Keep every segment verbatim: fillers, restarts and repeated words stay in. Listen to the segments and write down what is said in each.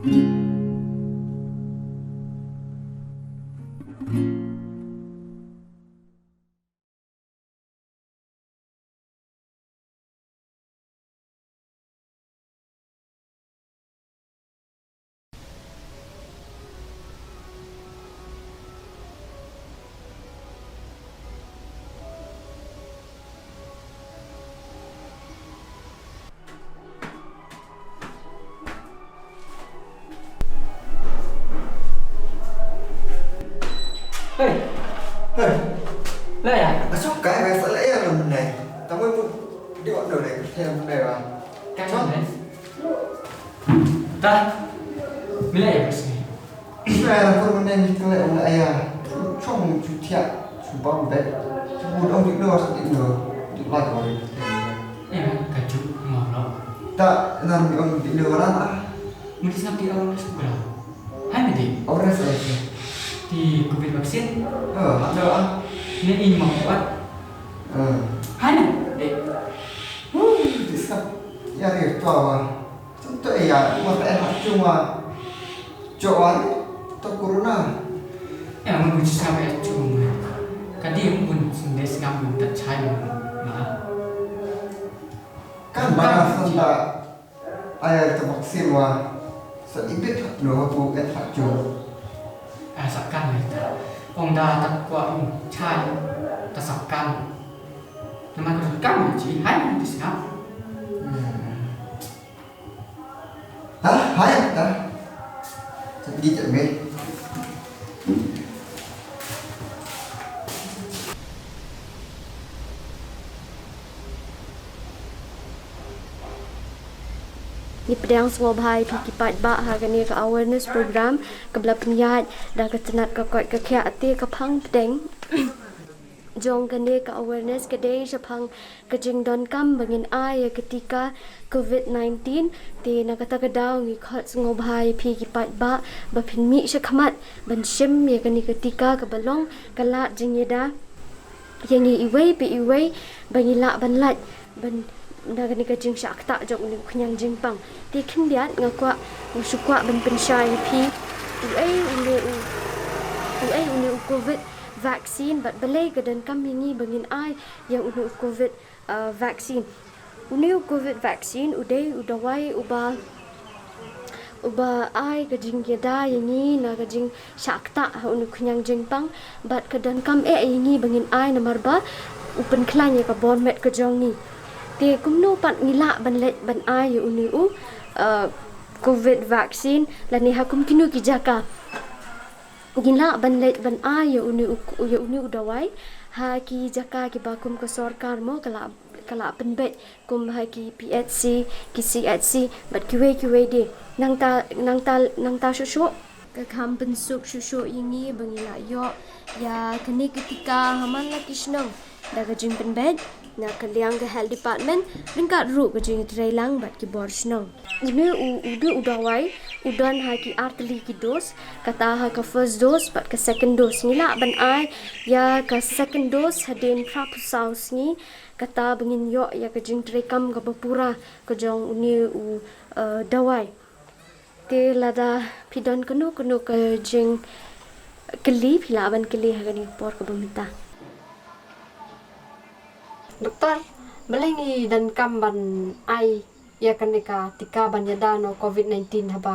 Hei. Hei. Lah ya. Asuk kai wes ala ya lam ne. Tamu pun dia waktu ne. Dia ne wa. Kan ne. Ta. Mila ya bos ni. Shuwa la pur mane ni kle ong aya. Chong chu thiah chu bam bet. Chu bud ong dik no sa dik no. Dik lai ko ri. Eh, ka chu mo lo. Ta nan mi ong dik no ran ah. Mi di snap di ong su bra. Hai mi di. Ora sa. Di covid vaccine. Oh, ada ah. Ni in mo kuat. Eh. Hai mi di. Wuh, di snap. Ya ri to wa. Tum to ya, ma ta ha chung wa. Cho wa to corona. Ya ma bu chi sa ba chung. Ka di ma bu sin des ngam bu ta chai ma. Kan ba na san ta. Aya ta vaccine wa. Sa ibit no ha bu et ha chung. A sa kan le ta. Ong da ta kwa chai. Ta sa kan. Nama ka kan chi hai dis ngam. Hmm. Ha, hai ta. Sagi cak me. Ngi pdiang sngewbha ïa phi ki paidbah ha kane ka awareness program kaba la pynïaid da ka tnat ka koit ka khiah, te ka phang pdeng jong kane ka awareness ka dei shaphang ka jingdonkam ba ngin ai ïa ka tika covid nineteen. Te na kata ka daw ngi khot sngewbha ïa phi ki paidbah ba phin mih shakhmat ban shim ïa kane ka tika kaba long ka lad jingïada ïa ngi iwei pa iwei ba ngi lah ban lait ban na kane ka jingshah ktah jong une u khñiang jingpang. Te khyndiat nga kwah, nga shu kwah ban pynshai ïa phi uei une u, uei une u covid vaccine bad balei ka donkam ïa ngi ba ngin ai ïa une u covid, uh, vaccine. Une u covid vaccine u dei u dawai uba, uba ai ka jingïada ïa ngi na ka jingshah ktah ha une u khñiang jingpang bad ka donkam eh ïa ngi ba ngin ai namar ba u pynkhlaiñ ïa ka bor met ka jong ngi. Te kumno pat ngi lah ban leit ban ai ïa une u, uh, covid vaccine lane ha kum kino ki jaka? Ngin lah ban leit ban ai ïa une u, ïa une u dawai ha ki jaka kiba kum ka sorkar mo ka lah, ka lah pynbeit kum ha ki P H C, ki C H C bad kiwei kiwei de. Nangta, nangta, nangta shuh shuh ka kham pynsuk shuh shuh ïa ngi ba ngi lah ïoh ïa kane ka tika ha man la ki shnong da ka jingpynbeit na ka liang ka health department ryngkat ruh ka jingtreilang bad ki bor shnong. Une u, u dei u dawai u don ha ki artylli ki dose, kata ha ka first dose bad ka second dose. Ngi lah ban ai ïa ka second dose hadien phra phew saw sngi, kata ba ngin ïoh ïa ka jingtreikam kaba pura ka jong une u, eh, dawai. Te lada phi don kano kano ka jingkylli phi lah ban kylli ha kane ka por kaba mynta. Doktor, balei ngi donkam ban ai ïa kane ka tika ban ïada noh covid nineteen haba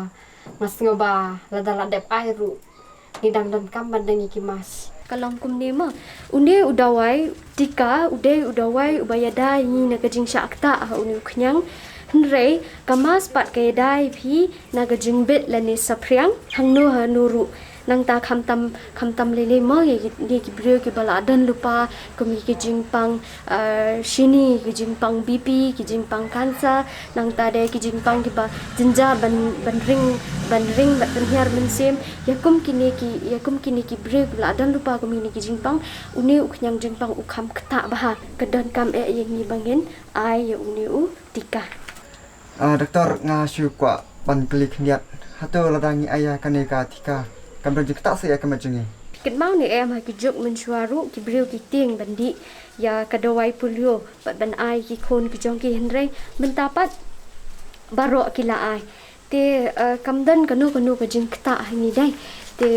nga sngew ba lada la dep ai ruh ngi dang donkam ban dang ïa ki mask. Ka long kumne mo. Une u dawai tika u dei u dawai uba ïada ïa ngi na ka jingshah ktah ha une u khñiang. Hynrei ka mask pat ka ïada ïa phi na ka jingbit lane saphriang hangno hangno ruh. Nangta khamtam, khamtam lei lei mo ïa ki, ïa ki briew kiba la don lypa kum ïa ki jingpang, eh, shini, ki jingpang B P, ki jingpang cancer, nangta de ki jingpang kiba jynjar ban, ban ring, ban ring bad pynhiar mynsiem. Ïa kum kine ki, ïa kum kine ki briew kiba la don lypa kum kine ki jingpang, une u khñiang jingpang u kham ktah bha. Ka donkam eh ïa ngi ba ngin ai ïa une u tika. Ah, doktor, nga shu kwah ban kylli khyndiat. Hato lada ngi ai ïa kane ka tika kam don jingktah seh ïa ka met jong ngi? Kynmaw ne em ha ki juk mynshuwa ruh ki briew ki tieng ban dih ïa ka dawai polio bad ban ai ki khun ki jong ki, hynrei mynta pat baroh ki la ai. Te, eh, kam don kano kano ka jingktah ha ngi dei. Te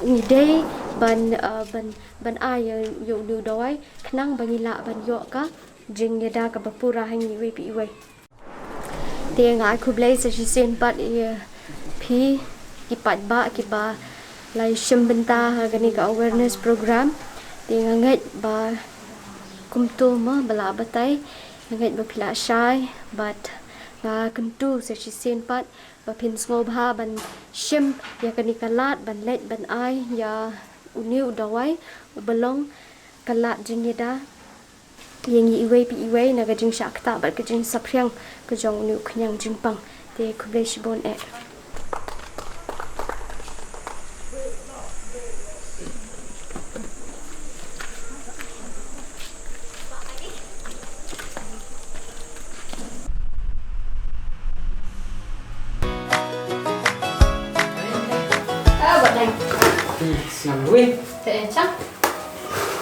ngi dei ban, eh, ban, ban ai ïa, ïa u dawai khnang ba ngi lah ban ïoh ka jingïada kaba pura ha ngi iwei pa iwei. Te nga ai khublei sa shisien pat ïa phi ki paidbah kiba la ïashim bynta ha kane ka awareness program. Te nga ngeit ba kumto mo ba la batai, nga ngeit ba phi la shai, bad nga kyntu sa shisien pat ba phin sngewbha ban shim ïa kane ka lad ban leit ban ai ïa une u dawai uba long ka lad jingïada ïa ngi iwei pa iwei na ka jingshah ktah bad ka jingsaphriang ka jong une u khñiang jingpang. Te khublei shibun eh. Ah, ba dang. Ih, snam lui. Te chang.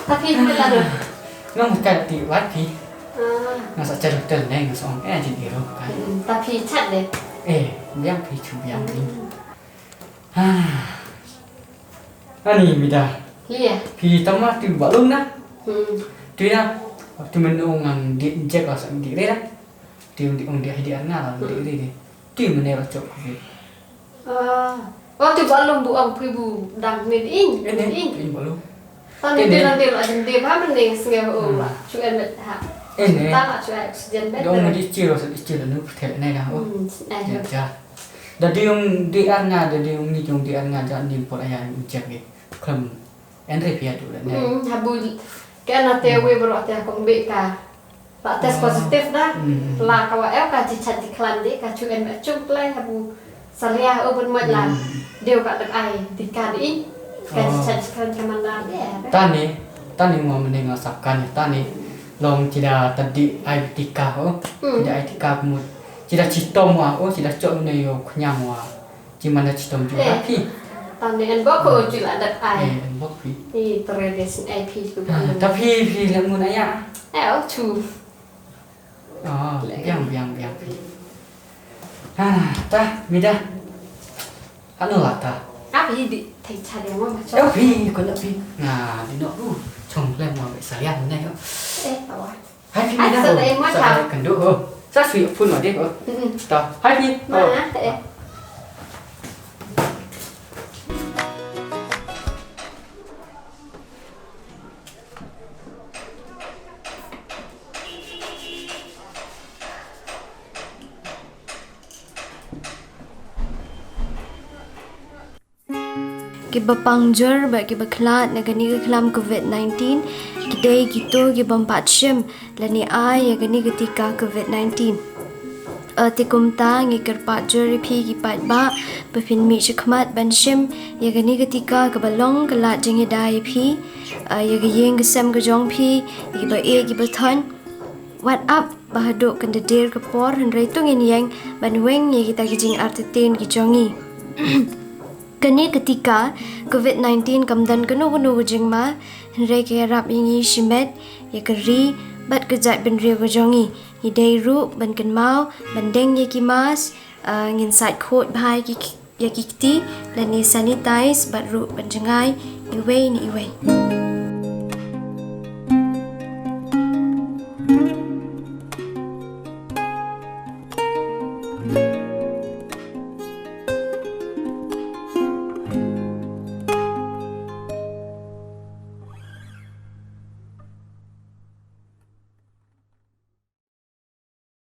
Tapi ni lah. Nang ka ti wat pi. Ah. Nang sa cari hotel ni, nang sa ong eh jin iro kan. Hmm, tapi chat deh. Eh, biang pi chu biang ni. Hmm. Ah. Ani mida. Iya. Pi tama ti balum na. Hmm. Ti na. Ti men ong ngan di jek la sa di re na. Ti ong di ong di hai di arnga la di re di. Ti men ne la chok ku. Ah. Oh, ti balum bu ong pi bu dang ne di ing. Ene, ing. Ti balum. Tang ti nan ti la jin di ba men ne sngew ong la. Chu en met ha. Ene. Ta la chu ai oxygen bet. Dong di chi ro sa di chi la nu ptel ne na. Oh. Hmm. Eh. Ja. Da diung di arnga, da diung ni diung di arnga ja ni por aya ni jek ni. Khlem en re pia du da ne. Hmm, habu ke na te we bro te kong be ka. La test positive da. Hmm. La ka wa el ka chi chat chi klan de ka chu en chung play habu salia o bun mat la. Hmm. Deu ka dak ai di ka di. Ka chi chat chi klan ka man da. Tani, tani mo mending la sap kan tani. Long chi da tadi ai tika ho. Hmm. Chi da ai tika mut. Chi da chitom wa, oh, chi da chok ne yo khñiang wa. Chi man da chitom ju ha phi. Tang ne en bok ko ju la dat ai. Eh, en bok phi. I tre de sin ai phi ku. Ah, ta phi phi la mun aya. Eh, oh, chu. Ah, biang, biang, biang phi. Ah, ta, mida. Anu la ta. Ah, phi di thai cha de mo ma cho. Eh, phi, ko la phi. Nga, di no, uh, chong lem mo be salian ne yo. Eh, awa. Hai phi. Ai, mida sa ho. Sa dei ma sa cha. Dei kan du ho. Sa sui phun ma dei ho. Mm-mm. Ta. Hai phi. Ma, ho. Eh. Kiba pang jur bad kiba khlad na kane ka khlam covid nineteen ki dei kito ki bym pat shim lane ai ïa kane ka tika covid nineteen. Te kumta ngi kyrpad jur ïa phi ki paidbah ba phin mih shakhmat ban shim ïa kane ka tika kaba long ka lad jingïada ïa phi, ïa ka ïing ka sem ka jong phi, ïa kiba ïeit kiba thoiñ. Wat ap ba haduh kan da dier ka por hynrei to ngin ïeng ban weng ïa kita ki jingartatien ki jong ngi. Kane ka tika covid nineteen kam don kano kano ka jingma hynrei ka ïarap ïa ngi shimet, ïa ka ri bad ka jaitbynriew ka jong ngi. Ngi dei ruh ban kynmaw ban deng ïa ki mask, ngin sait khuid bha ïa ki ïa ki kti lane sanitize bad ruh ban jngai iwei na iwei.